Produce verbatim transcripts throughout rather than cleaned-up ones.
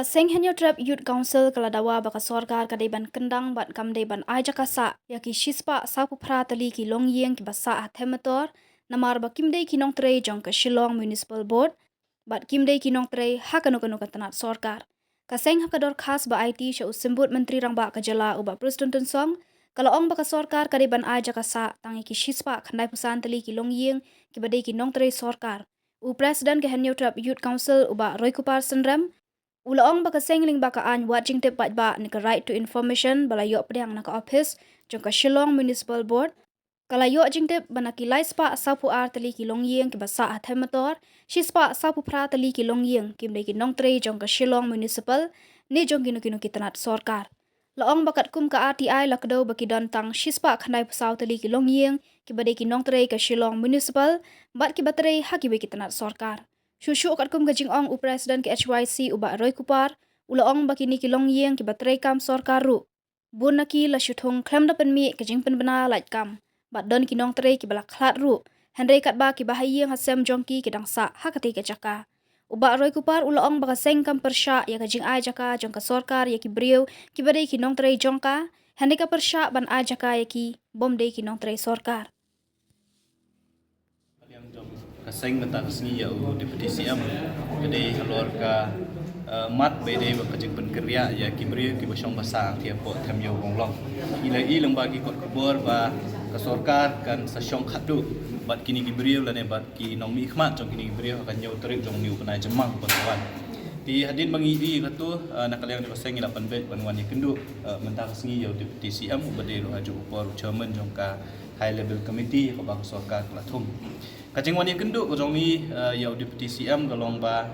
Seng Hynñiewtrep Youth Council ka la dawa ba ka sorkar ka dei ban kyndang bad kam dei ban ai jaka sah ïa ki shispah sawphew phra tylli ki longïing kiba sah ha Them Metor, namar ba kim dei ki nongtrei jong ka Shillong Municipal Board bad kim dei ki nongtrei ha kano kano ka tnat sorkar. Ka seng ha ka dorkhas ba aiti sha u Symbud Myntri Rangbah ka jylla u Bah Prestone Tynsong, ka la ong ba ka sorkar ka dei ban ai jaka sah tang ïa ki shispah khyndaiphew san tylli ki longïing kiba dei ki nongtrei sorkar. U President ka Hynñiewtrep Youth Council u Bah Roykupar Synrem, u la ong ba ka seng lyngba ka aiñ wad jingtip paidbah ne ka Right to Information ba la ïoh pdiang na ka ophis jong ka Shillong Municipal Board, ka la ïoh jingtip ba na ki laispah sawphew ar tylli ki longïing kiba sah ha Them Metor, shispah sawphew phra tylli ki longïing kim dei ki nongtrei jong ka Shillong Municipal ne jong kino kino ki tnat sorkar. La ong ba katkum ka R T I la kdew ba ki don tang shispah khyndaiphew saw tylli ki longïing kiba dei ki nongtrei ka Shillong Municipal bad kiba trei ha kiwei ki tnat sorkar. Shuh shuh katkum ka jingong u President ka H Y C u Bah Roykupar, u la ong ba kine ki longïing kiba trei kam sorkar ruh, bun na ki la shu thung khlem da pynmih ka jingpynbna lait kam bad don ki nongtrei kiba la khlad ruh, hynrei katba kiba ha ïing ha sem jong ki ki dang sah ha katei ka jaka. U Bah Roykupar u la ong ba ka seng kam pyrshah ïa ka jingai jaka jong ka sorkar ïa ki briew kiba dei ki nongtrei jong ka, hynrei ka pyrshah ban ai jaka ïa ki bym dei ki nongtrei sorkar. Ka seng mynta ka sngi ïa u Deputy C M ka dei halor ka, eh, mat ba dei ba ka jingpynkynriah ïa ki briew kiba shong ba sah hangtei hapoh Them Ïew Mawlong. Ngi la ïohi lyngba ki kot khubor ba ka sorkar kan sa shong khatduh bad kine ki briew lane bad ki nongmihkhmat jong kine ki briew ha ka hynñiew tarik jong une u bnai Jymmang ba sa wan. Te hadien ba ngi ïohi katu, eh, na ka liang jong ka seng ngi la pynbeit ban wan ïakynduh, eh, mynta ka sngi ïa u Deputy C M uba dei ruh ha juh u por u chairman jong ka High Level Committee kaba ka sorkar ka la thung. Ka jingwan ïakynduh ka jong ngi, eh, ïa u Deputy C M ka long ba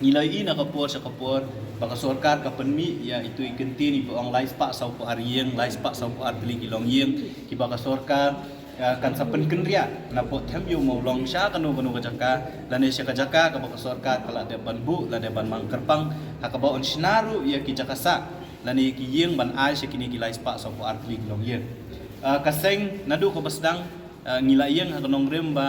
ngi la ïohi na ka por sha ka por ba ka sorkar ka pynmih ïa itu i kyntien iba ong laispah sawphew ar ïing, laispah sawphew ar tylli ki longïing kiba ka sorkar, eh, kan sa pynkynriah napoh Them Ïew Mawlong sha kano kano ka jaka lane sha ka jaka kaba ka sorkar ka la dep ban buh lane ban mang kyrpang ha kaba yn shna ruh ïa ki jaka sah lane ki ïing ban ai sha kine ki laispah sawphew ar tylli ki longïing. Eh, ka seng naduh kaba sdang, eh, ngi la ïeng ha ka nongrim ba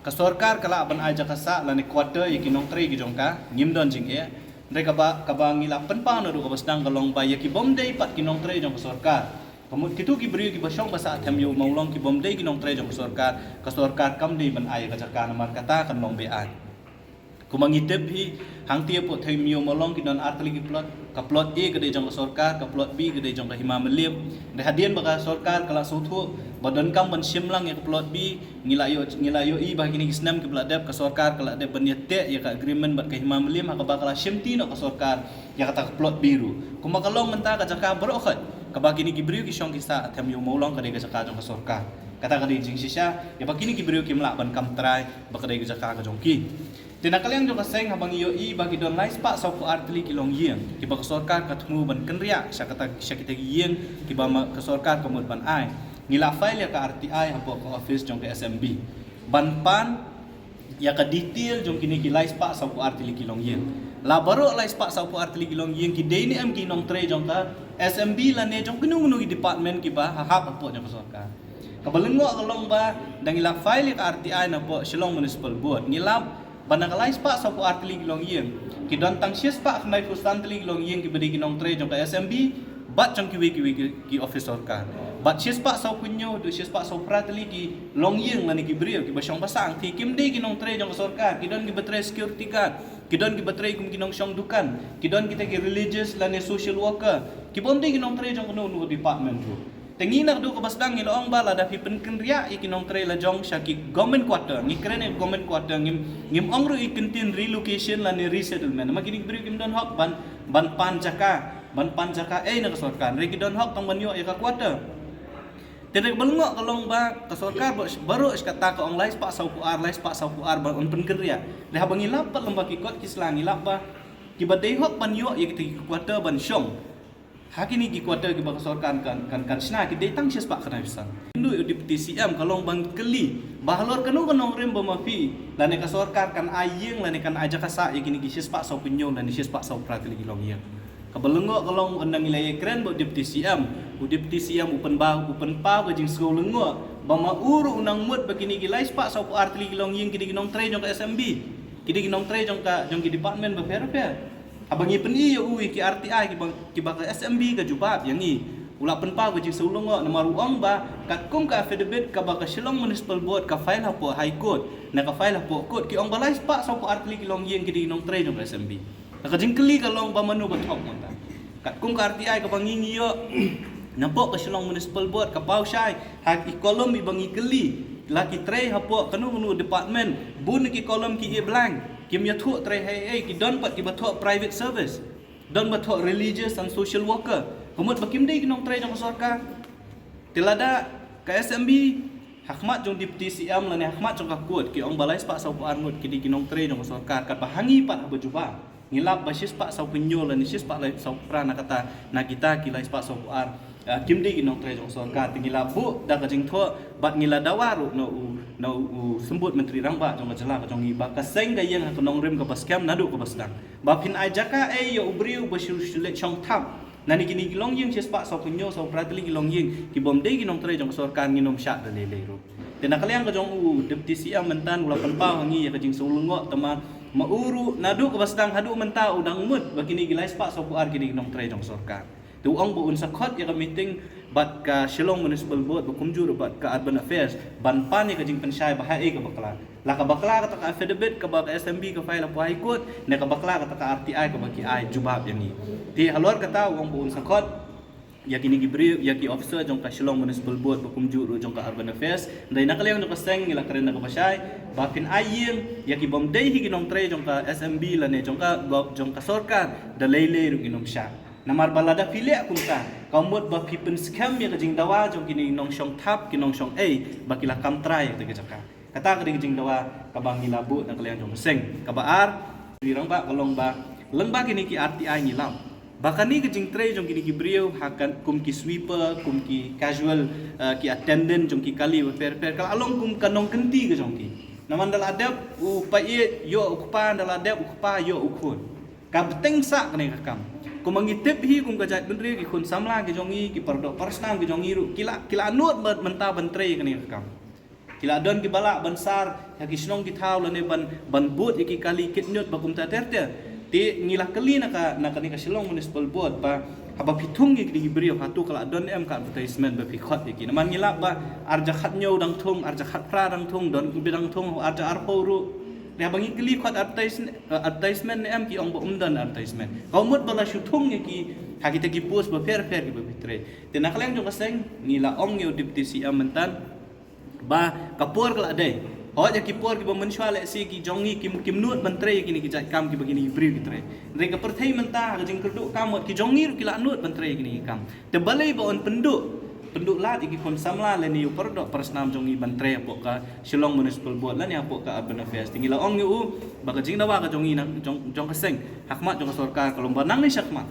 ka sorkar ka lah ban ai jaka sah lane quarter ïa ki nongtrei ki jong ka, ngim don jingeh. Hynrei kaba, kaba ngi la pynpaw naduh kaba sdang ka long ba ïa ki bym dei pat ki nongtrei jong ka sorkar, ka mut kitu ki briew kiba shong ba sah Them Ïew Mawlong ki bym dei ki nongtrei jong ka sorkar, ka sorkar kam dei ban ai ïa ka jaka namar kata kan long be-aiñ. Kumba ngi tip hi, hangtei hapoh Them Ïew Mawlong ki don ar tylli ki plot, ka plot A ka dei jong ka sorkar, ka plot B ka dei jong ka Hima Mylliem. Hynrei hadien ba ka sorkar ka la sngewthuh ba donkam ban shim lang ïa ka plot B, ngi la ïoh, ngi la ïohi ba ha kine ki snem kiba la dep ka sorkar ka la dep ban ïateh ïa ka agreement bad ka Hima Mylliem ha kaba ka la shimti noh ka sorkar ïa kata ka plot B ruh. Kumba ka long mynta ka jaka baroh khoit kaba kine ki briew ki shong ki sah Them Ïew Mawlong ka dei ka jaka jong ka sorkar. Kata ka dei jingshisha ïa ba kine ki briew kim lah ban kam trai ba ka dei ka jaka ka jong ki. Te na ka liang jong ka seng haba ngi ïohi ba ki don laispah sawphew ar tylli ki longïing kiba ka sorkar ka thmu ban kynriah sha kata, sha kita ki ïing kiba ma ka sorkar ka mut ban ai, ngi la file ïa ka R T I hapoh ka office jong ka S M B ban pan ïa ka detail jong kine ki laispah sawphew ar tylli ki longïing. La baroh laispah sawphew ar tylli ki longïing ki dei ne em ki nongtrei jong ka S M B lane jong kino kino ki department kiba ha hap hapoh jong ka sorkar. Kaba lyngngoh ka long ba da ngi la file ïa ka R T I napoh Shillong Municipal Board, ngi lap ba na ka laispah sawphew ar tylli ki longïing ki don tang shispah khyndaiphew san tylli ki longïing kiba dei ki nongtrei jong ka S M B bad jong kiwei kiwei ki, ki office sorkar, bad shispah sawphew hynñiew haduh shispah sawphew phra tylli ki longïing lane ki briew kiba shong ba sah hangtei kim dei ki nongtrei jong ka sorkar, ki don kiba trei security guard, ki don kiba trei kum ki nongshong dukan, ki don kita ki religious lane social worker, ki bym dei ki nongtrei jong kano kano department ruh. Te ngi naduh kaba sdang ngi la ong ba lada phi pynkynriah ïa ki nongtrei la jong sha ki government quarter, ngi kren ïa government quarter, ngim, ngim ong ruh ïa ki kyntien relocation lane resettlement. Namar kine ki briew kim don hok ban, ban pan jaka, ban pan jaka ei na ka sorkar, hynrei ki don hok tang ban ïoh ïa ka quarter. Te hynrei kaba lyngngoh ka long ba ka sorkar ba, baroh shi katta ka ong laispah sawphew ar, laispah sawphew ar ban pynkynriah. Hynrei haba ngi lap pat lyngba ki kot ki sla ngi lap ba kiba dei hok ban ïoh ïa kita ki quarter ban shong ha kine ki quarter kiba ka sorkar kan, kan, kan shna ki dei tang shispah khyndaiphew san. Ynduh ïa u Deputy C M ka long ban kylli ba halor kano ka nongrim ba ma phi lane ka sorkar kan ai ïing lane kan ai jaka sah ïa kine ki shispah sawphew hynñiew lane shispah sawphew phra tylli ki longïing. Kaba lyngngoh ka long ynda ngi la ïakren bad u Deputy C M, u Deputy C M u pynpaw, u pynpaw ka jingsngew lyngngoh ba ma u ruh u nang mut ba kine ki laispah sawphew ar tylli ki longïing ki dei ki nongtrei jong ka S M B, ki dei ki nongtrei jong ka, jong ki department bapher bapher. Haba ngi pyni ïa u ïa ki R T I kiba, kiba ka S M B ka jubab ïa ngi, u la pynpaw ka jingsngewlyngngoh namar u ong ba katkum ka affidavit kaba ka Shillong Municipal Board ka file hapoh High Court, na ka file hapoh court, ki ong ba lai spah saw phew ar tylli ki longïing ki dei ki nongtrei jong ka S M B. Na ka jingkylli ka long ba mano ba thok mynta. Katkum ka R T I kaba ngi ngi ïoh napoh ka Shillong Municipal Board ka paw shai ha ki column iba ngi kylli, la ki trei hapoh kano kano department, bun ki column ki ïa blank, kim ïathuh trei ha ei ei, ki don pat kiba thoh private service, don ba thoh religious and social worker. Ka mut ba kim dei ki nongtrei jong ka sorkar. Te lada ka S M B ha khmat jong Deputy C M lane ha khmat jong ka court ki ong ba lai spah saw phew ar ngut ki dei ki nongtrei jong ka sorkar, katba ha ngi pat haba jubab ngi lap ba shi spah saw phew hynñiew lane shi spah lai saw phew phra na kata, na kita ki lai spah saw phew ar, ah, kim dei ki nongtrei jong ka sorkar. Te ngi la buh da ka jingthoh bad ngi la dawa ruh na u, na u, u Symbud Myntri Rangbah jong ka jylla ka jong ngi ba ka seng ka ïeng ha ka nongrim kaba skhem naduh kaba sdang. Ba phin ai jaka ei ïa u briew ba shu, shu leit shong thap na kine ki longïing shi spah saw phew hynñiew saw phew phra tylli ki longïing ki bym dei ki nongtrei jong ka sorkar, ngin ym shah da lei lei ruh. Te na ka liang ka jong u Deputy C M mynta u la pynpaw ha ngi ïa ka jingsngewlyngngoh, tangba ma u ruh naduh kaba sdang haduh mynta u dang mut ba kine ki lai spah saw phew ar ki dei ki nongtrei jong ka sorkar. Te u ong ba un sa khot ïa ka meeting bad ka Shillong Municipal Board ba kumjuh ruh bad ka Urban Affairs ban pan ïa ka jingpynshai ba ha ei ka bakla. La ka bakla kata ka affidavit kaba ka S M B ka file hapoh High Court, ne ka bakla kata ka R T I kaba ki ai jubab ïa ngi. Te halor kata u ong ba un sa khot ïa kine ki briew, ïa ki officer jong ka Shillong Municipal Board ba kumjuh ruh jong ka Urban Affairs. Hynrei na ka liang jong ka seng ngi la kren da kaba shai ba phin ai ïing ïa ki bym dei hi ki nongtrei jong ka S M B lane jong ka gov, jong ka sorkar da lei lei ruh ngin ym shah. Namar ba lada phi leh kumta ka mut ba phi pynskhem ïa ka jingdawa jong kine ki nongshong thap, ki nongshong ei ba ki la kam trai ïa kata ka jaka. Kata ka dei ka jingdawa kaba ngi la buh na ka liang jong ka seng. Kaba ar, Myntri Rangbah, ka long ba lyngba kine ki R T I ngi lap ba kane ka jingtrei jong kine ki briew ha ka kum ki sweeper, kum ki casual, eh, ki attendant jong ki kali bapher bapher ka la long kum ka nongkynti ka jong ki. Namar da la dep u paid ïoh u kpa, da la dep u kpa ïoh u khun. Ka bteng sah kane ka kam. Kum ngi tip hi kum ka jaitbynriew, ki khun samla ki jong ngi, ki paradoh parasnam ki jong ngi ruh ki la, ki la nud mynta ban trei kane ka kam. Ki la don kiba lah ban sar ha ki shnong ki thaw lane ban, ban bud ïa ki kali kit ñiut ba kumta ter ter. Te ngi la kylli na ka, na kane ka Shillong Municipal Board ba haba phi thung ïa kine ki briew hato ka la don em ka advertisement ba phi khot ïa ki. Namar ngi lap ba arhajar khathynñiew dang thung, arhajar khatphra dang thung, don kiba dang thung arhajar arphew ruh. Hynrei haba ngi kylli khot advertise, eh, advertisement ne em, ki ong ba ym don advertisement. Ka mut ba la shu thung ïa ki ha kita ki post bapher bapher kiba phi trei. Te na ka liang jong ka seng ngi la ong ïa u Deputy C M mynta ba ka por ka la dei. Hooid ïa ki por kiba mynshuwa lehse ki jong ngi kim, kim nud ban trei ïa kine ki jait kam kiba kine ki briew ki trei. Hynrei ka pyrthei mynta ha ka jingkyrduh kam wat ki jong ngi ruh ki la nud ban trei ïa kine ki kam. Te balei ba un pynduh, pynduh lad ïa ki khun samla lane ïa u paradoh parasnam jong ngi ban trei hapoh ka Shillong Municipal Board lane hapoh ka Urban Affairs. Te ngi la ong ïa u ba ka jingdawa ka jong ngi na, jong, jong ka seng ha khmat jong ka sorkar ka long ba nangne shakhmat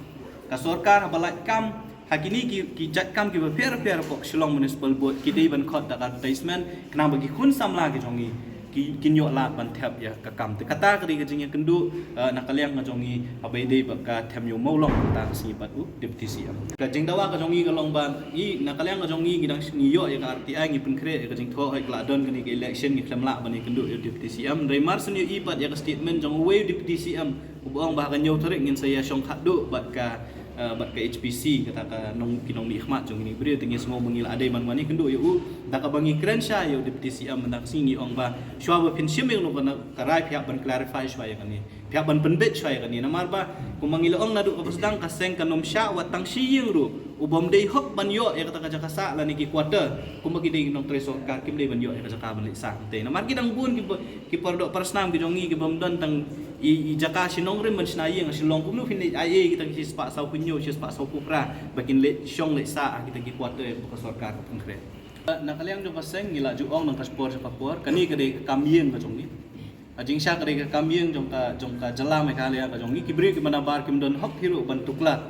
ka sorkar haba lait kam ha kine ki, ki jait kam kiba pher pher hapoh Shillong Municipal Board ki dei ban khot da ka advertisement khnang ba ki khun samla ki jong ngi ki, kin ïoh lad ban thep ïa ka kam. Te kata ka dei ka jingïakynduh, eh, na ka liang ka jong ngi haba ïadei bad ka them ïa u mawlong mynta ka sngi bad u Deputy C M. Ka jingdawa ka jong ngi ka long ba ngi na ka liang ka jong ngi ngi dang ngi ïoh ïa ka R T I, ngi pynkhreh ïa ka jingthoh, hooid ka la don kane ka election, ngi khlem lah ban ïakynduh ïa u Deputy C M. Hynrei mar shu ïohi pat ïa ka statement jong uwei u Deputy C M uba ong ba ha ka hynñiew tarik ngin sa ïashong khatduh bad ka, eh, bad ka H P C, kata ka nong, ki nongmihkhmat jong kine ki briew. Te ngi sngew ba ngi la dei ban wan ïakynduh ïa u. Da kaba ngi kren shai ïa u Deputy C M mynta ka sngi, ngi ong ba shuwa ba phin shim ïa kano ka rai phi hap ban clarify shuwa ïa kane, phi hap ban pynbeit shuwa ïa kane. Namar ba kumba ngi la ong naduh kaba sdang, ka seng kan ym shah wat tang shi ïing ruh u bym dei hok ban ïoh ïa kata ka jaka sah lane ki quarter. Kumba ki dei ki nongtrei sorkar kim dei ban ïoh ïa ka jaka ban leit sah. Te namar ki dang bun ki ba, ki paradoh parasnam ki jong ngi ki bym don tang i, i jaka shnong rim ban shna ïing ha Shillong, kumno phin leit ai ei kita ki shispah saw phew hynñiew, shispah saw phew phra ba kin leit shong leit sah ha kita ki quarter ba ka sorkar ka pynkhreh. Na ka liang jong ka seng ngi la ju ong na ka por sha ka por, kane ka dei ka kam ïing ka jong ngi. Ka jingshah ka dei ka kam ïing jong ka, jong ka jylla Meghalaya ka jong ngi. Ki briew kiba nabar kim don hok hi ruh ban tuklar.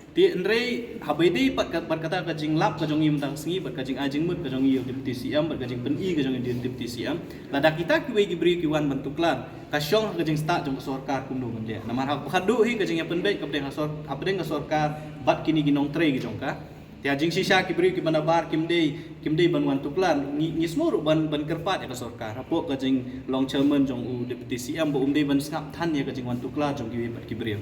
Te hynrei haba ïadei bad ka, bad kata ka jinglap ka jong ngi mynta ka sngi, bad ka jingai jingmut ka jong ngi ïa u Deputy C M, bad ka jingpyni ka jong ngi ïa u Deputy C M, lada kita kiwei ki briew ki wan ban tuklar, ka shong ha ka jingstad jong ka sorkar kumno ban leh. Namar ha kaba khatduh hi ka jingïapynbeit ka pdeng ha sor, ha pdeng ka sorkar bad kine ki nongtrei ki jong ka. Te ha jingshisha ki briew kiba nabar kim dei, kim dei ban wan tuklar, ngi, ngi sngew ruh ban, ban kyrpad ïa ka sorkar hapoh ka jinglong chairman jong u Deputy C M ba um dei ban sngap than ïa ka jingwan tuklar jong kiwei pat ki briew.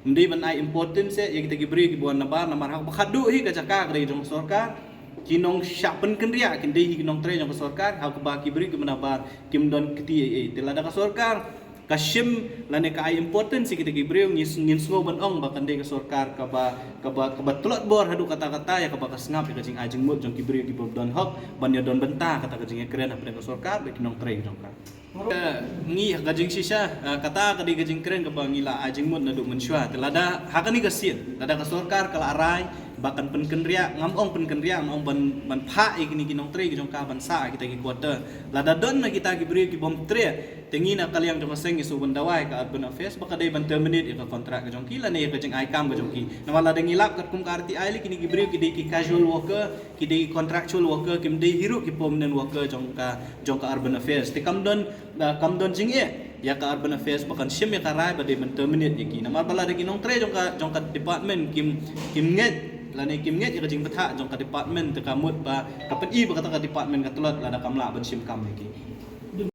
Ym dei ban ai importance ïa kita ki briew kiba wan nabar, namar ha kaba khatduh hi ka jaka ka dei jong ka sorkar. Ki nongshah pynkynriah kin dei hi ki nongtrei jong ka sorkar, ha kaba ki briew kiba nabar kim don kti ei ei. Te lada ka sorkar ka shim lane ka ai importance ïa kita ki briew, ngi s-, ngin sngew ban ong ba kan dei ka sorkar kaba, kaba, kaba tlot bor haduh katta katta ïa kaba ka sngap ïa ka jingai jingmut jong ki briew kiba don hok ban ïadon bynta kata ka jingïakren hapdeng ka sorkar bad ki nongtrei jong ka. Ngi ha ka jingshisha, ah, kata ka dei ka jingkren kaba ngi la ai jingmut naduh mynshuwa. Te lada ha kane ka sien, lada ka sorkar ka la rai ba kan pynkynriah, ngam ong pynkynriah, ngam ong ban, ban phah ïa kine ki nongtrei ki jong ka ban sah kita ki quarter. Lada don na kita ki briew ki bym treh, te ngi na ka liang jong ka seng ngi shu ban dawa ïa ka Urban Affairs ba ka dei ban terminate ïa ka contract ka jong ki lane ïa ka jingai kam ka jong ki. Namar lada ngi lap katkum ka R T I lei, kine ki briew ki dei ki casual worker, ki dei ki contractual worker, kim dei hi ruh ki permanent worker jong ka, jong ka Urban Affairs. Te kam don, ah, kam don jingeh ïa ka Urban Affairs ba kan shim ïa ka rai ba dei ban terminate ïa ki. Namar ba lada ki nongtrei jong ka, jong ka department kim, kim ngeit lane kim ngeit ïa ka jingbthah jong ka department, te ka mut ba ka pyni ba kata ka department ka tlot lada kam lah ban shim kam ïa ki.